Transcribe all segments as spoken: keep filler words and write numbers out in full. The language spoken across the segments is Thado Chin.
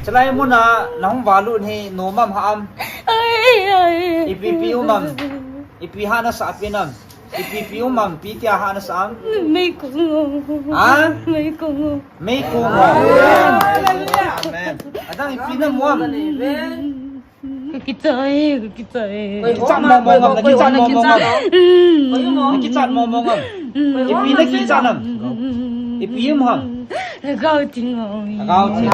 Chulai muna nahung valut hi nom am, hah am? Ai, ai. Ipi ipi um am? Ipi hah nasah pen am? Ipi ipi um am? Ipi tia hah nasah am? Meikong. Ha? Meikong. Meikong. Amen. Amen. Adang ipi namu am? Ka kicha e, ka kicha e. Kichat mong mong am, kichat mong mong am. Mm. Kichat mong mong am. Mm. Ipi nakichat nam? Mm. Ipi um ham? Lhagao Theng um. Lhagao Theng.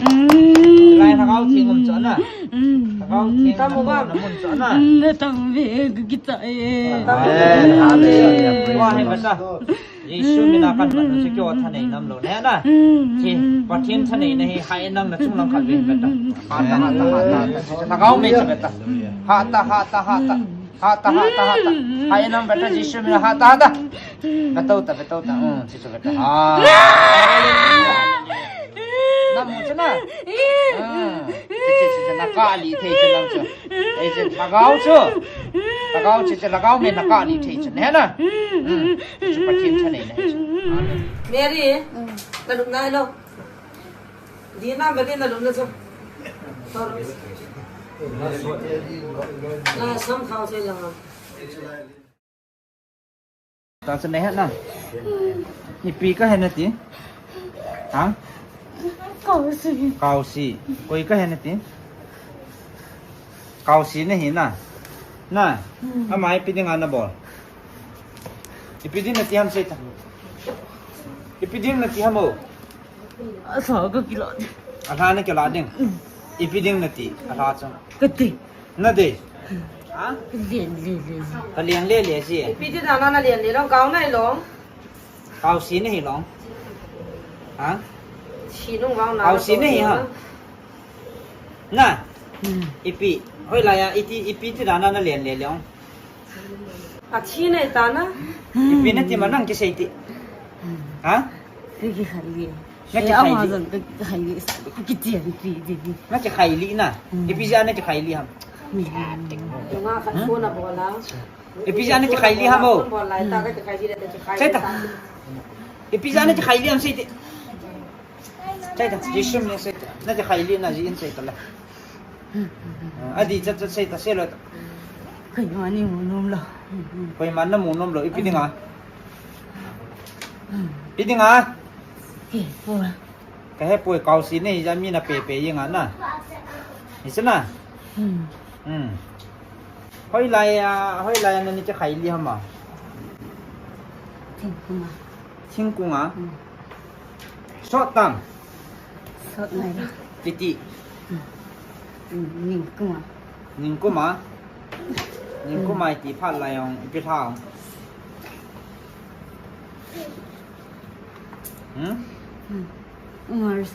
Mm. Lai Lhagao Theng um chu na. Mm. Lhagao Theng. Tam um am? Namun chu na. Mm, tam ve, ka kicha e. Tam ve. Wa he ka ta. Jesu mina kan mat chu kio thanei nam lou ne na. Hi, Pathen thaneina hi hai nam na chung lang khat ve ve ta. Ha ta, ha ta, ha ta. Lhagao mei chu ve ta. Ha ta, ha ta, ha ta. Ha ta, ha ta, ha ta. Hai nam ve ta Jesu mina ha ta, ha ta. Ve to ta, ve to ta. Hmm, chu chu ve ta. Ha. Nam chu na. Ah. Chu chu chu na ka li thei chu nam chu. Ei, chu lhagao chu. Lhagao chu, chu lhagao mei na ka li thei chu, he na? Hmm. Chu Pathen thaneina hi chu. Mary, na lupna lo. Dina, ba dina lupna chu. Na sam khao se lang. Ta chu nahe na. Ipi kahe nati? Ha? Kaosi. Kaosi. Koi kahe nati? Kaosi nahi na. Na. Hmm. Ama ipi dinga nabol? Ipi ding nati ham sei ta. Ipi ding nati ham o? Alha ka kila. Alha na kila ding. Ipi ding nati? Alha chu. Kati. Nadei. Ha? Lien le le. Ka lien le le si. Ipi ti dana na lien le long, kao nai long. Kaosi nahi long. Ha? Si nung vang na. Kaosi nahi ha. Na. Hmm. Ipi. Hoilai a, iti, ipi ti dana na lien le long. Athi nei ta na. Ipi nati ma nang kisei ti. Ha? Ki khai li. Na ki khai li. Amazon ki khai li. Ki tian pi di di. Na ki khai li na. Hmm. Ipi ja na ki khai li ham. Nga khat phone a bol a. Ipi ja na ki khai li ham o. Bol lai ta ka ki khai li le ta ki khai. Sei ta. Ipi ja na ki khai li ham sei ti. Sei ta, Jesu min sei ta. Na ki khai li na ji in sei ta la. Adi chat chat sei ta sei lo. Koima ni mu nom lo. Koima na mu nom lo, ipi dinga. Ipi dinga. He, po. Ka he poi kaosi nei ja mi na pe pe yinga na. Ni sana. Hmm. Hmm. Hoilai a, hoilai a na ni ki khai li hama. Thingkung a. Thingkung a. Hmm. Sot tam. Sot nai la. Titi. Hmm. Hmm, ningkum a. Ningkum a. Ningkum a iti phat lai ong ipi lha ong. Hmm? Hmm. Mars.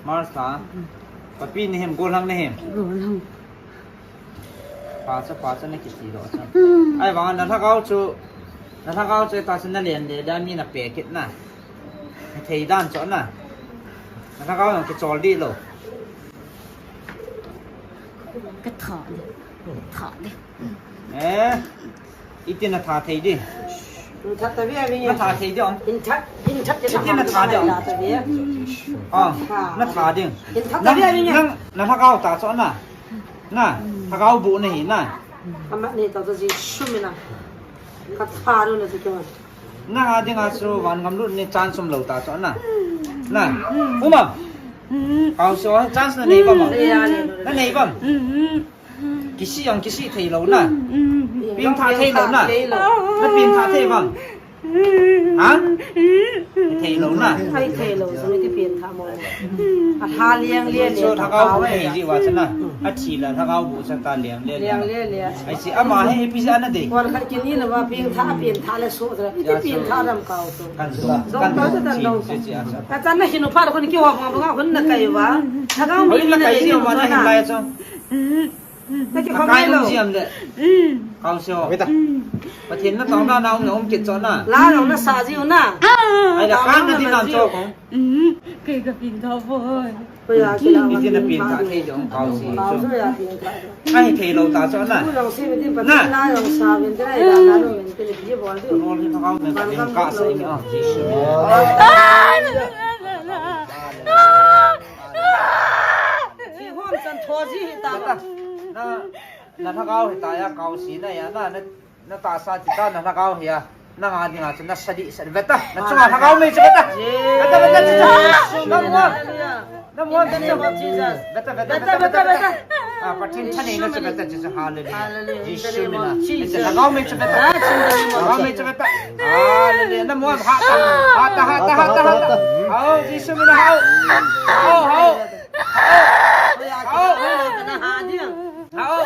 Mars ta. Hmm. Papi nahem, golhang nahem. Golhang. Pha cha, pha cha na kiti lo cha. Hmm. Ahivang na lhagao chu, na lhagao chu ta chu na lien le le mi na pe kit na. Thei dan chu na. Na lhagao jong kichol di lo. Ka tha di. Tha di. Eh. Iti na tha thei di. Hin that ta ve ve. Na tha thei di ong. Hin that, hin that. Iti na tha di ong. La ta ve. Ah, na tha di. Hin that ta ve ve. Nang, nang na lhagao ta chu na. Na, lhagao bu nahi na. Amat ni ta ta ji sumina. Ka tha ru na ji ko. Na ha dinga chu van ngam lut ni chan sum lo ta chu na. Na, um am. Kaosi chance na nei bam. Na nei bam. Kisih jong kisih thei lo na. Pengtha thei lo na. Na pengtha thei bam. Ha? Thei lo na. Ai thei lo, so ni ti pengtha mo. A tha liang le le. So lhagao bu nei ji wa cha na. A thi la lhagao bu cha ta liang le le. Liang le le. Ai si ama he pi ja na de. Kon khat kini na wa pengtha, pengtha le so tra. Ti pengtha ram kao so. Kan so. Kan so. Ta cha na hin pha ko ni ki wa ma ba hun na kai wa. Lhagao mi na kai ji ma na hin lai so. Na ki khom lo. Kai lo. Kaosi. Pathen na tong na na um na um kit cho na. La lo na sa ji u na. Ai la kan na din nam cho ko. Kei ka pengtha boi. Ko ya ki la. Iti na pengtha thei jong kaosi. Kaosi ya pengtha. Ai thei lo ta cho na. Ku lo si mi din pa na. Na lo sa vin te na ya na lo vin te ni ji bol di. Rol ni thakao na ka sa ni a. Jesu. Ah, la, la, la, la. Ah. Beta, na, na lhagao hi ta ya, kaosi na ya, na, na, na tahsa ti ta, na lhagao hi ya, na nga dinga chu na sadi, sadi, beta, na chunga lhagao mei chu beta. Beta, beta, beta, beta. Na muam. Na muam, beta, beta, beta, beta, beta. Ah, Pathen thaneina chu beta, chu, chu, hallelujah. Hallelujah. Jesu mina. Beta, lhagao mei chu beta. Lhagao mei chu beta. Hallelujah. Na muam, ha ta, ha ta, ha ta, ha ta, ha ta. Hao, Jesu mina, hao. Hao, hao. Hao. Hao.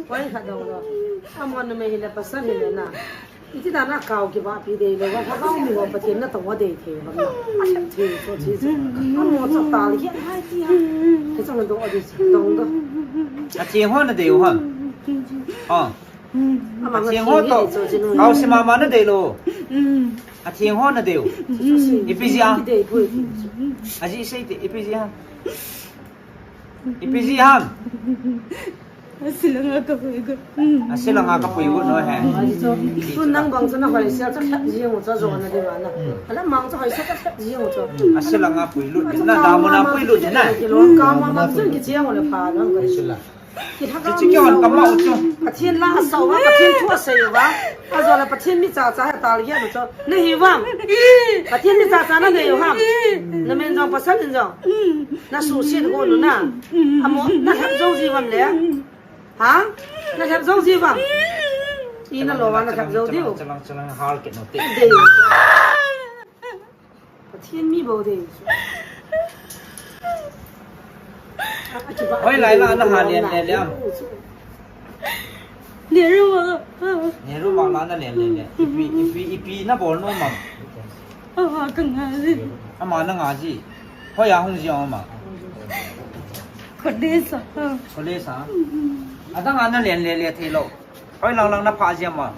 Koi khat dong lo. Amon numei hile pasal hile na. Iti dan a kao kivahpi deilou va, lhagao mi ho Pathen natong a dei thei vang na. Alhep thei chu chi chu. Amo chu tal hian hai ti ha. Kei chang dong a dei chu dong dong. Atheng ho nadei u ham? Ah. Atheng ho toh. Kaosi mama nadei lou. Atheng ho nadei u. Ipi jeh a? Ajeh sei te, ipi jeh a? Ipi jeh ham? Asilanga kapui got. Asilanga kapui got no he. Chu nang bang chu na hoisel chu khat jing u chu jona di ba na. Ala mang chu hoisel chu khat jing u chu. Asilanga pui lut na, damuna pui lut na. Kilom ka ma ma chu kichiang u le pha na. Sila. Kichi kion ka ma u chu. Pathen la sau va, Pathen thu asei va. Ajo la Pathen mi cha cha ha tal ya u chu. Na hi vang. Pathen mi cha cha na nei u ham. Na men jong pasal in jong. Na suhset ho nu na. Amo, na lhep jou ji vam le. Ha? Na lhep jou ji vam. I na lo va na lhep jou diu. Chalang, chalang, chalang, hal ke no te. Dei. Pathen mi bou dei. Hoilai la na ha lian le le am. Nehru ma. Nehru ma la na lian le le. Ipi, ipi, ipi na bol nom am. Ama ka nga ji. Ama na nga ji. Hoiya hung ji ama. College a. College a. Adang a na lian le le thei lou. Hoi lang lang na pha ji ama.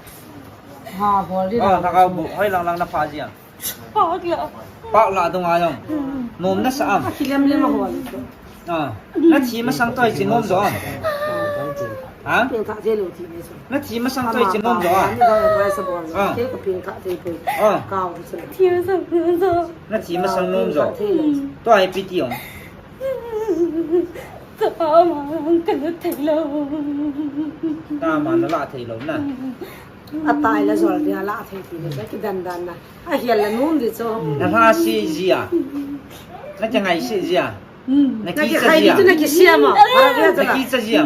Ha, bol di. Oh, na ka bu. Hoi lang lang na pha ji am. Pak la. Pak la dung a jong. Nom na sa am. Kilem lem a hol. Ah, na thi masang toh hiche nom jo am? Ha? Peng kha thei lou ti ne chu. Na thi masang toh hiche nom jo am? Ani ba ba sa bol. Ah. Ke ko peng kha thei poi. Ah. Kau chu. Thi masang nom jo. Na thi masang nom jo. Toh ipi ti am? Tama ka la thei lou. Tama na la thei lou na. Atai la jol dia la thei ti le kidan dan na. Ahial la nom di chu. Na lhasi ji a. Na kingaise ji a. Na kicha ji a. Na kicha ji a.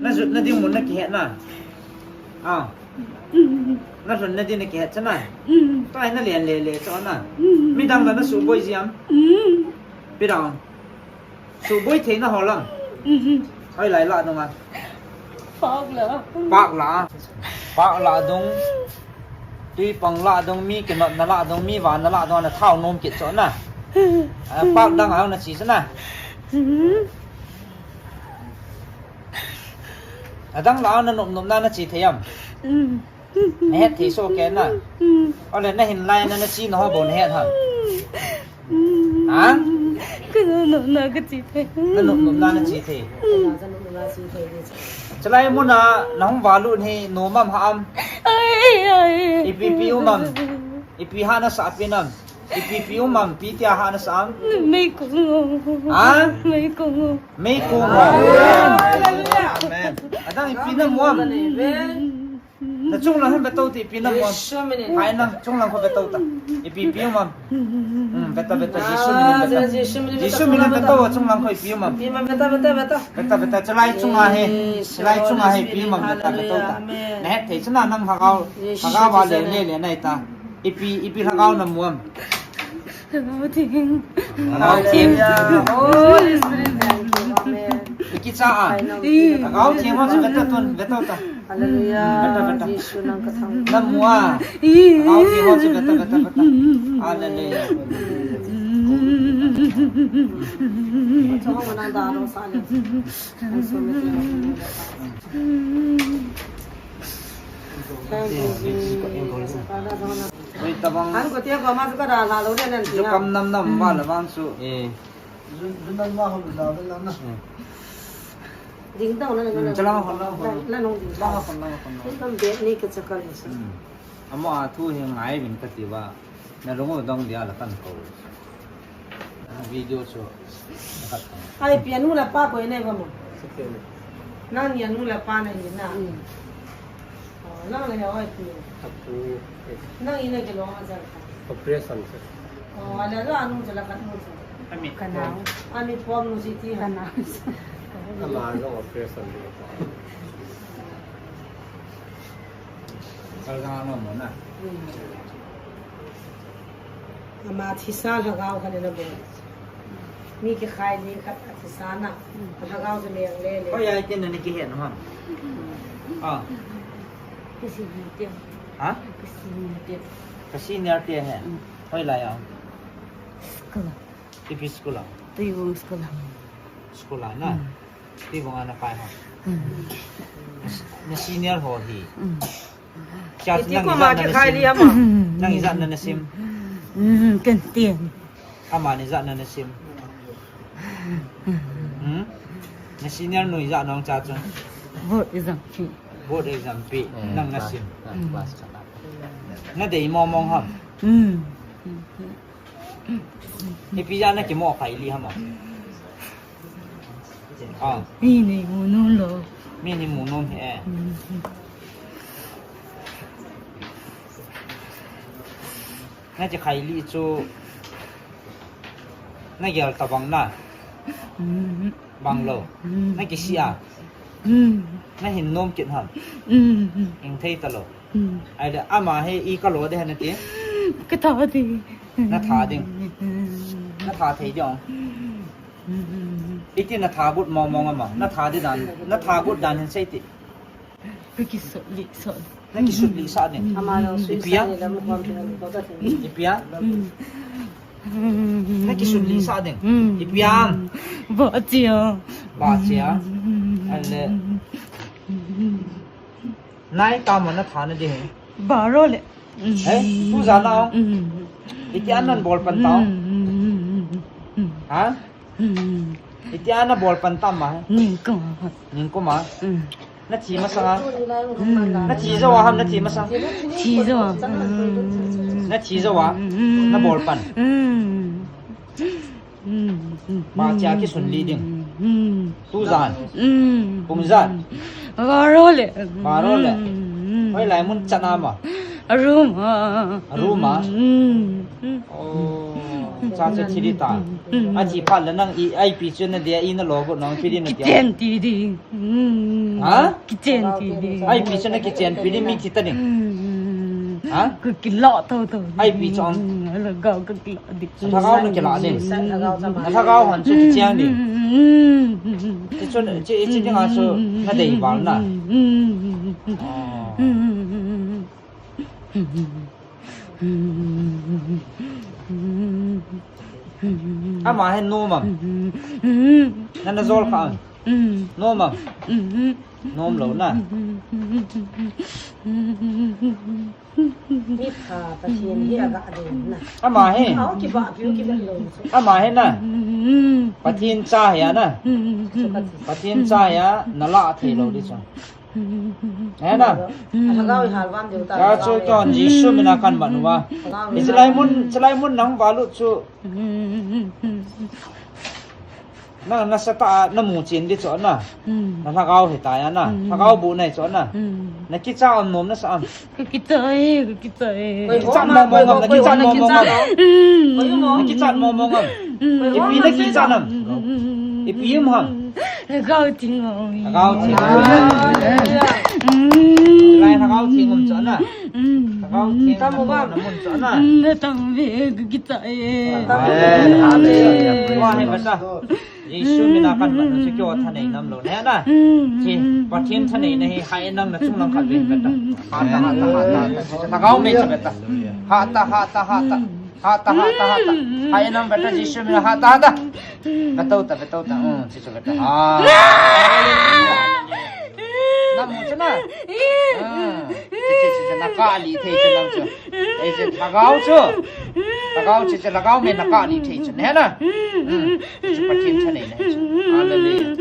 Na jut na ding mun na kihet na. Ah. Na lhun na ding na kihet chana. Tua hi na lian le le chu na. Midang la na suboi ji am. Pi dang. Suboi theina ho lam. Hoilai la dung a. Pak la. Pak la. Pak la dung. Tuipang la dung, mi kinotna la dung, mi vana la dung, na thao nom kit chu na. Ah, pak dang a na chi chu na. Adang la na nop nop na na chi thei am? Na het thei soh kei na. Ole na hin lai na na chi na ho bou na het ham? Ha? Ka nop nop na ka chi thei. Na nop nop na na chi thei. Chulai muna na hung valut hi nom am hah am? Ai, ai. Ipi ipi um am? Ipi hah na sah pen am? Ipi ipi um am? Ipi tia hah na sah am? Meikong o. Ha? Meikong o. Meikong o. Amen. Adang ipi na mu am? Na chunglang hin vetou te, ipi na mu am? Hai na, chunglang kho vetou ta. Ipi ipi um am? Hmm, veta, veta, Jesu min in veta. Jesu min in vetou, chunglang kho ipi um am? Veta, veta, veta. Veta, veta, chulai chunga hi. Chulai chunga hi ipi um am? Veta, vetou ta. Na het thei chana nang lhagao, lhagao va le, le, le nai ta. Ipi, ipi lhagao na mu am? Lhagao Theng. Lhagao Theng. Hallelujah. Holy Spirit, thank you. Amen. Ikicha a. Lhagao Theng ho chu veta tun, vetou ta. Hallelujah. Veta, veta. Jesu nang ka thang. Na mu a. Lhagao Theng ho chu veta, veta, veta. Hallelujah. Chong ho nang da lo sa le. Thank you, Jesus. Hoi tabang. An ko tia ko ma chu ka da la lo le nan ti na. Kam nam nam ba la bang chu. Eh. Jun, jun nam ma ho la la na. Ding dong na na. Chala ho la ho. La nong ding. La ho la ho. Ni kam be ni ka chakal ni sa. Amo a thu hi ngai vin ka ti ba. Na lungo dong dia la kan ko. Video chu. Ai, pi anu le apa koi nei ba mo? Nang ni anu le apa nei na. Oh, nang le hoi pi. Apu. Nang ina kilong a jal ka. Operation chu. Oh, ala lo anu jal ka nu chu. Ami. Kanao. Ami pom nu si ti. Kanao. Ama lo operation lo. Kalga no mo na. Ama thisa lhagao khat ana bol. Mi kikhai li khat a thisa na. Lhagao chu leng le le. Hoi ai tin na ni kihen ham. Ah. Ka senior te. Ha? Ka senior te. Ka senior te he. Hoi lai a. School. Ipi school a? Tuivong school a. School a na? Tuivong a na kai ha? Na senior ho hi. Iti ko ma kikhai li ama. Nang ijat na na sim. Kan tin. Ama ni ijat na na sim. Hmm? Na senior nu ijat nong cha chun. Board exam pi. Board exam pi. Nang na sim. Na dei mong mong ham. Ipi jeh a na kimo khai li ham a? Ah. Mi ni mu nom lou. Mi ni mu nom he. Na kikhai li chu na gel ta bang na. Bang lou. Na kisih a. Na hin nom kit ham. Hing thei ta lou. Ai le ama hi i ka lo de han ti. Ka tha di. Na tha ding. Na tha thei ding. Iti na tha gut mong mong ama. Na tha di dan. Na tha gut dan hin sei ti. Ka kisut li sah. Na kisut li sah ding. Ama lo sui. Ipi a? Ipi a? Na kisut li sah ding. Ipi a? Ba chia. Ba chia. Ale. Nai ta ma na tha na ding. Baro le. Eh, tu jana o. Iti a nan bol pan ta o. Ha? Iti a na bol pan ta ma. Ning ko. Ning ko ma. Na thi masang a. Na thi jo a ham na thi masang. Thi jo a. Na thi jo a. Na bol pan. Ba chia kisun li ding. Tu jan. Kum jan. Baro le. Baro le. Hoi lai mun chan a ma. A room a. A room a. Oh, cha cha thi di ta. A thi phat le nang i ai pi chu na dia i na lo go nang pi di na dia. Kichen ti di. Ha? Kichen ti di. Ai pi chu na kichen pi di mi thi ta ding. Ha? Ka kila to to. Ai pi chu ang. Lhagao ka kila di. Lhagao na kila di. Lhagao han chu kichen di. Chi chu chi chi ding a chu na dei bal na. Oh. Ama hi nom am? Nana jol kha am? Nom am? Nom lou na. Mi pha Pathen hi aga dei na. Ama hi. Au ki ba piu ki ba lo. Ama hi na. Pathen cha hi a na. Pathen cha hi a na la thei lou di chu. He na. Lhagao i hal vam deu ta. Ya chu ton Jesu mina kan man uva. Ichelai mun, chelai mun nang valut chu. Na, na sa ta, na mu chin di chu na. Na lhagao hi ta ya na. Lhagao bu nai chu na. Na kicha am nom na sa am. Ka kicha e, ka kicha e. Kichat mong mong am, na kichat mong mong am. Na kichat mong mong am. Ipi na kichat am. Ipi um ham. Lhagao theng um. Lhagao theng um. Lai lhagao theng um chu na. Lhagao theng um na mun chu na. Na tam ve ka kicha e. Wa he basa. Jesu mina kan man chu kyo thanei nam lou ne na. Chi, Pathen thanei na hi hai nang na chung lang khat ve beta. Ha ta, ha ta, ha ta, ha ta. Lhagao me chi beta. Ha ta, ha ta, ha ta. Ha ta, ha ta, ha ta. Hai nang beta Jesu mina ha ta, ha ta. Beto ta, beto ta. Um, chi chu beta. Ha. Nam mu chu na. Ah. Chi, chi, chi, chi, na ka li thei chu nam chu. Ei, chu lhagao chu. Lhagao chu, chu lhagao me na ka ni thei chu, ne na. Hmm. Chu Pathen thanei na chu. Hallelujah.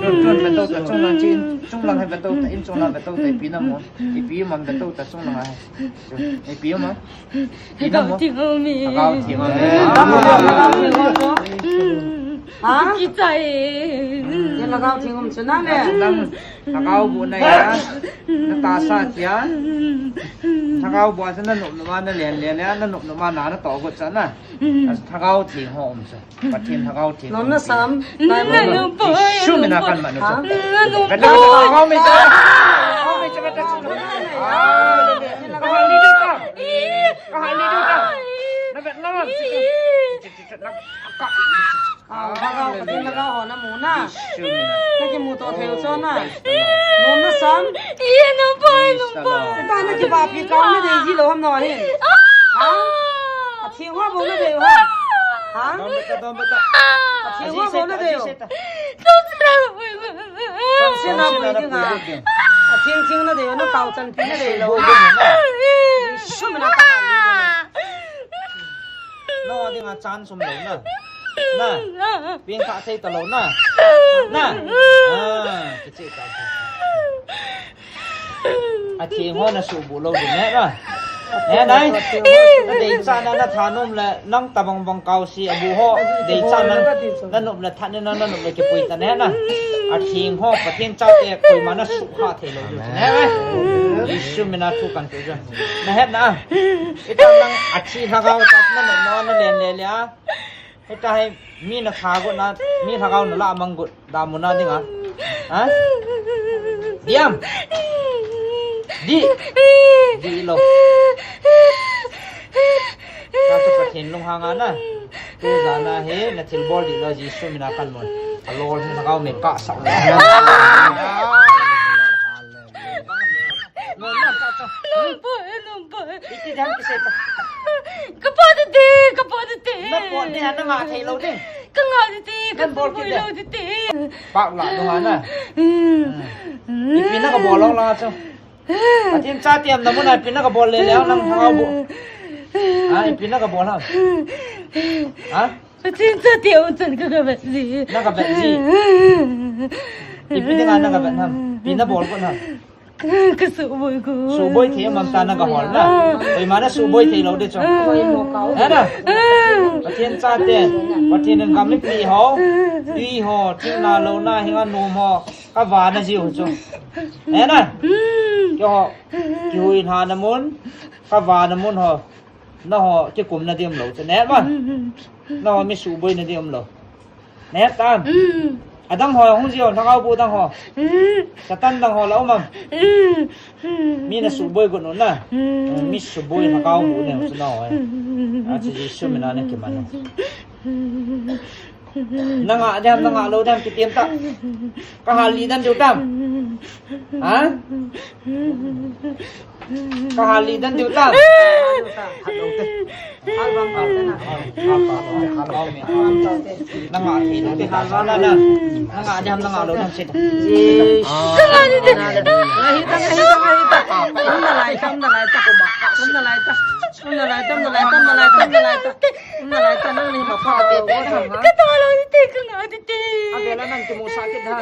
Tun, tun, beto ta, chung lang chin, chung lang hai beto ta, in chung lang beto ta, ipi na mo. Ipi man beto ta, chung lang hai. Ipi mo. Lhagao theng um e. Lhagao theng um e. Ha? Kichai. Yen lhagao theng um chu na le. Nang lhagao bu na ya. Na tahsa tia. Lhagao bu a chu na nop nop a na len len a, na nop nop a na na toh got chu na. Lhagao theng ho um chu. Pathen lhagao theng. Nom na sam. Nai mo. Jesu mina kan manu chu. Kan na lhagao mi chu. Lhagao mi chu ka ta chu. Ah, le le. Ka ha li du ta. Ka ha li du ta. Na bet na. Ah, lhagao, Pathen lhagao ho na mu na. Jesu mina. Na kimu to thei u chu na. Nom na sam. Iya, nom pai, nom pai. Ta na kiva pi kau na dei ji lou ham na hin. Ha? A theng ho bou na dei u ham. Ha? Dom beta, dom beta. A theng ho bou na dei u. Dom beta. Dom beta. Dom beta. A theng theng na dei u, na kau chan pi na dei lou. Jesu mina ka. Na dinga chan sum lou na. Na. Pin kha thei ta lou na. Na. Ah, kiche ta. A theng ho na subu lou ding ne na. Ne nai. Na dei cha na na thanom le nang tabang bang kau si abu ho. Dei cha na na nop le than na na nop le kipui ta ne na. A theng ho Pathen chate koima na sukha thei lou ding ne. Jesu mina thu kan tu ja. Na het na. Ita nang a thi lhagao ta na na na len le le a. Hita hi mi na tha got na, mi lhagao na la mang got da mu na ding a. Ha? Diam. Di. Di lou. Ka chu Pathen lunghang a na. Tu ja na hi na thil bol di lou Jesu mina kan mon. A lol hi lhagao me ka sa. Lungpoi, lungpoi. Iti dan kisei ta. Ka po tete, ka po tete. Na po ni ha na nga thei lou ding. Ka nga tete, ka po lou tete. Pak la dong ana. Ipi na ka bol lou la chu. Pathen chate um na mun a ipi na ka bol le le nang lhagao bu. Ha, ipi na ka bol ha. Ha? Pathen chate um chan ka ka vet ji. Na ka vet ji. Ipi dinga na ka vet ham. Ipi na bol kon ham. Ka suboi ko. Suboi thei mam ta na ka hol na. Koima na suboi thei lou de chu. He na. Pathen chate. Pathen in gam mipi ho. Tui ho. Thing na lou na hinga nom ho. Ka va na ji ho chu. He na. Keiho. Kihui na na mun. Ka va na mun ho. Na ho, kikum na di um lou, chu ne ma. Na ho, mi suboi na di um lou. Ne tan. Adang ho, hung ji ho, lhagao bu dang ho. Satan dang ho, la um am. Mi na suboi got nu na. Mi suboi lhagao bu ne, chu na ho. A chu Jesu mina na kiman. Na nga diam, na nga lou diam, kitem ta. Ka hal li dan diu tam. Ha? Ka hal li dan diu tam. Na nga ki na te hal na na. Na nga diam, na nga lou diam sit. Ka nga ni te. Na hi ta, na hi ta, na hi ta. Na lai ta, na lai ta. Na lai ta. Na lai ta, na lai ta, na lai ta, na lai ta. Nalai ta nang ni ma pa te te. Ka to lou te, ka nga te te. A vela nang kimu sa kit ha.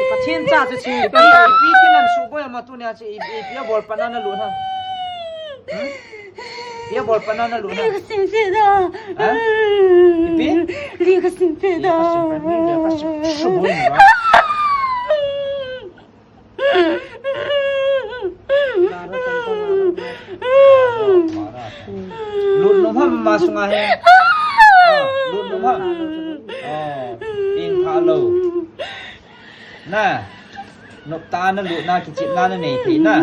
Pathen cha chu chi. Ipi, ipi ti nan suboi ama tu nia chi, ipi, ipi a bol pa na na lut ha. Ipi a bol pa na na lut ha. Li ka sim fe da. Ha? Ipi? Li ka sim fe da. Li ka sim fe, li ka sim, suboi na. Lut nom ham ama sunga he. Ah, lut nom ham. Ah, in pha lou. Na. Nop ta na lut na kichep na na nei thei na.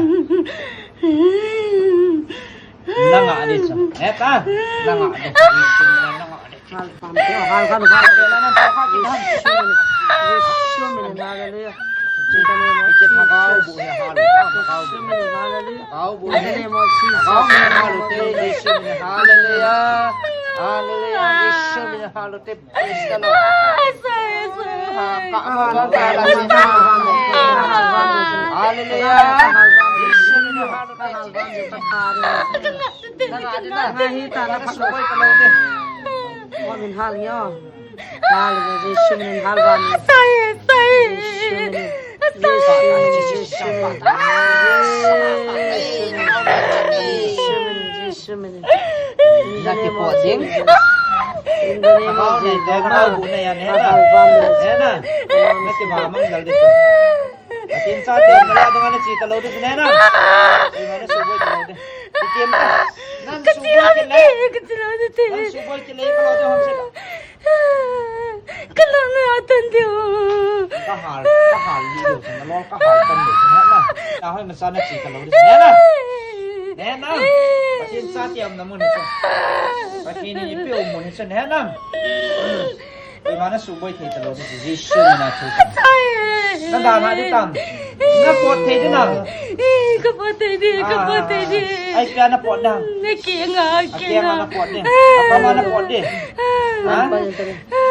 Na nga di chu. He ta. Na nga di. Na nga di. Hal pan te, hal kan, hal kan. Jesu min, Jesu min, hallelujah. In the name of Jesus. Jesu min, hallelujah. In the name of Jesus. Jesu min, hallelujah. Hallelujah. Jesu min, hallelujah. Praise the Lord. Hallelujah. Jesu min, hallelujah. Hallelujah. Jesu min, hallelujah. Jesu min, hallelujah. Sai, sai. Jesu min. Jesu min. Jesu min. Jesu min. In the name of Jesus. Thagau nei te, thagau bu nei a, neh na. Neh na. Na kivah mang jal ding chu. Pathen chate umna lah dunga na che talou ding chu, neh na. Koima na suboi talou ding. Ipi ti em ta. Nang suboi kit le. Nang suboi kit le, kalou ding ham se. Kalung na atan ding. Kahal, kahal li ding chu, nalol kahal tan ding chu, neh na. Nahoi masa na che talou ding chu, neh na. Neh na. Pathen chate umna mun hi chu. Pathen in eipeh u mun hi chu, neh na. Koima na suboi thei talou ding chu, Jesu min a thu. Nadalha ding tam. Napot thei ding nam. Kapot thei ding, kapot thei ding. Ai, ipi a napot ding? Akenga, akenga. Akenga napot ding. Akama napot ding. Ha?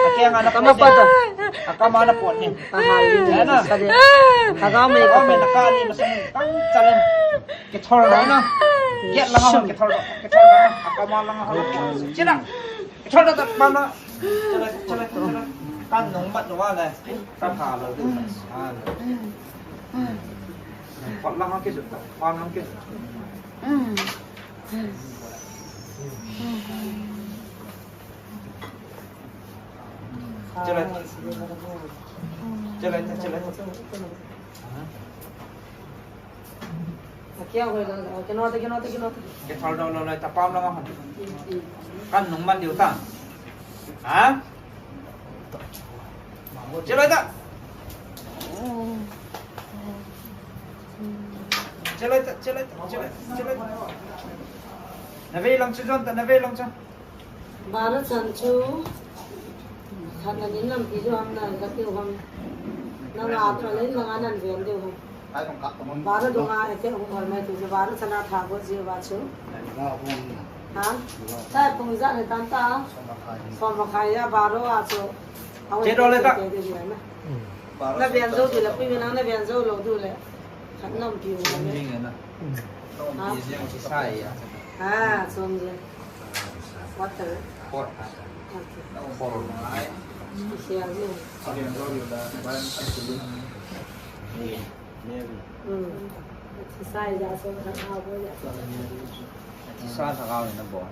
Akenga napot ding. Akama napot ding. Kahal li. Neh na. Thagau mei, thagau mei nakah li masang kang chalen. Kithol na. Gate langa hung kithol na. Kithol na. Akama langa hung. Chena. Kithol na, ta pam na. Chale, chale, chale. Kan nung mat nung a le. Ka tha lou ding. Ha. Pat lang hung kit. Pat lang hung kit. Chale. Chale, chale. Akia hoi lang, akia nota, akia nota, akia nota. Kithol doh lou lai, ta pam lou ma hon. Kan nung mat diu ta. Ha? Che loi ta. Che loi ta, che loi ta, che loi ta, che loi ta. Na vei lang chu jon ta, na vei lang chu. Bara chan chu, khat na nin lampi chu ham na, ka tiu ham. Na nga chu le, na nga nan ven diu ham. Bara dunga, ete hung hol mai tu chu, bara chan a tha go ji ba chu. Ha? Chai pung ja ne tan ta. Som makhai ya, baro a chu. Che do le ta. Na ven jo diu le, pui nang na ven jo lou diu le. Khat lampi u le. Jing na. Ha? Jing chi sai ya. Ha, som jing. Water. Pot. Okay. Pot. Special jing. Mary. Hmm. Exercise ja so, thagau bol ja so. Exercise thagau na bol.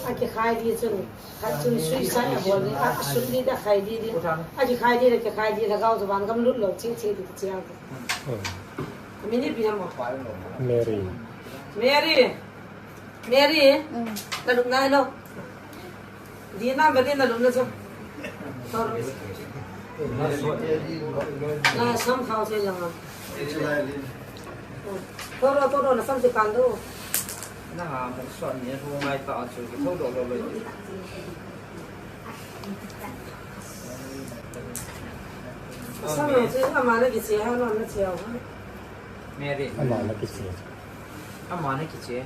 Akikhai di chun, khat chun suicide abol di, a, asut di da khai di di. Akikhai di le, kikhai di le, thagau chu vangam lut lou, ching ching di, ching. Hmm. Min ipi ham? Mary. Mary. Mary. Hmm. Na lupna hilou. Di na, Mary na lupna chu. Thoro. Na sam khao se jang a. Thoro, thoro, na sam se kan do. Na ha, mo so ni hu ngai ta chu, thoro lo lo. Sam lo se, ama na kiche ha, na na che ha. Mary. Ama na kiche. Ama na kiche.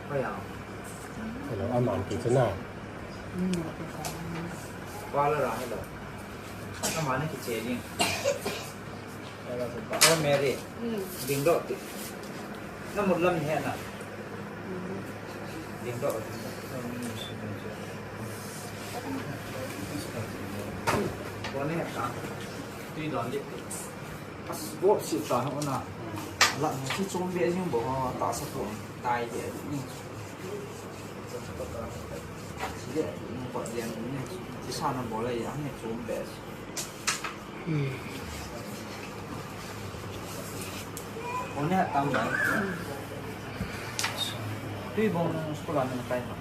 Hoi ya. Hello, ama na kiche na. Wala ra, hello. Ama na kiche ni. Oh, Mary. Hmm. Ding doh ti. Na mut lam ni he na. Hmm. Ding doh. Ko ne ka. Tui don di. As bo si ta ho na. La si chom be jing bo ho ta sa ko. Tai de ni. Si de ni ko de ni. Si sa na bo le ya ni chom be. Hmm. Kone tam bai. Tui bong school a nang kai ma.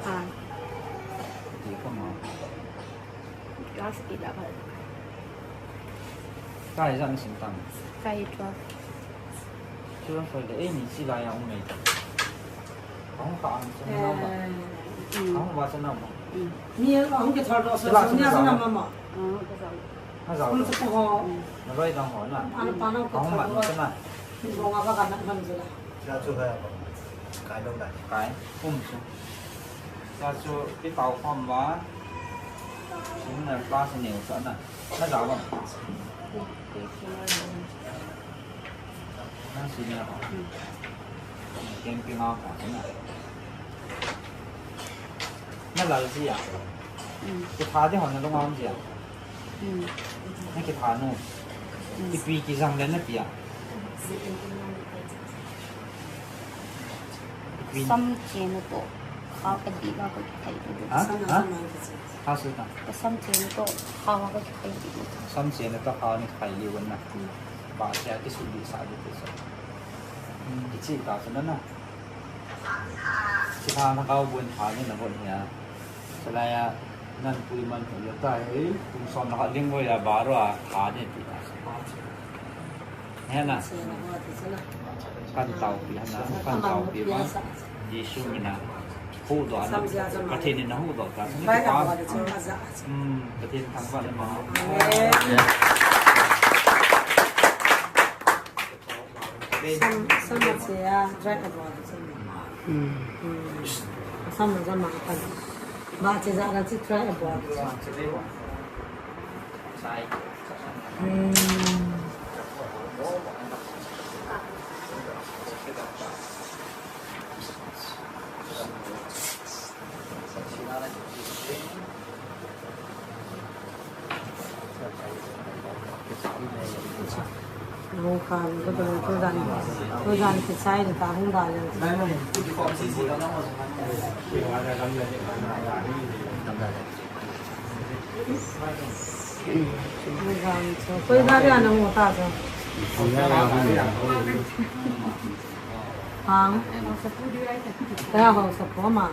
Ah. Ti ko ma. Class eight a ba. Kai jan sim tam. Kai twelve. Twelve le, eh, ni si la ya um mei. Hong ka ang sa na ma. Eh, mm. Hong ba sa na ma. Mm. Ni hong ke thor do sa, sa ni sa na ma ma. Ah, ka sa. Ha, zau. Kung sa ko ho. Na loi dang ho na. Ano pa na ko. Hong man sa na. Ko nga ba ka na man sa la. Cha chu ha ba. Kai lo da. Kai. Um chu. Cha chu pi pau khom ba. Sung na pa sa neu sa na. Na zau ba. Na si na ho. Kem pi nga ho sa na. Na lal ji a. Mm. Kitha di ho na lung am ji a. Hmm. Na kitha nu. Hmm. Ipi kijang le na tia. Ipi. Sam che na to. Kha kadih a kakikhai diu. Ha? Ha? Kha sut na. Kasam chena toh kha kakikhai diu. Sam chena toh kha ni khai diu na. Hmm. Ba sia kisubit sa diu sa. Hmm, kichi ta chu na na. Chi kha na kau bun kha ni na bun hia. Chulai a nan pui man hu ya ta he. Kum som na kha ling bo ya ba ro a kha ni ti ta. Hena. Kan taupi hena, kan taupi ma. Jesu mina. Hudoh na. Pathen in hudoh ta. Ni ki pa. Hmm, Pathen thangvah na ma. Sam, sam ma che a, dry a bo a che. Hmm. Hmm. Sam ma, sam ma ka. Ba che ja na che dry a bo a che. Koi gari ana mo ta sa. Hang. Kaya ho sa po ma.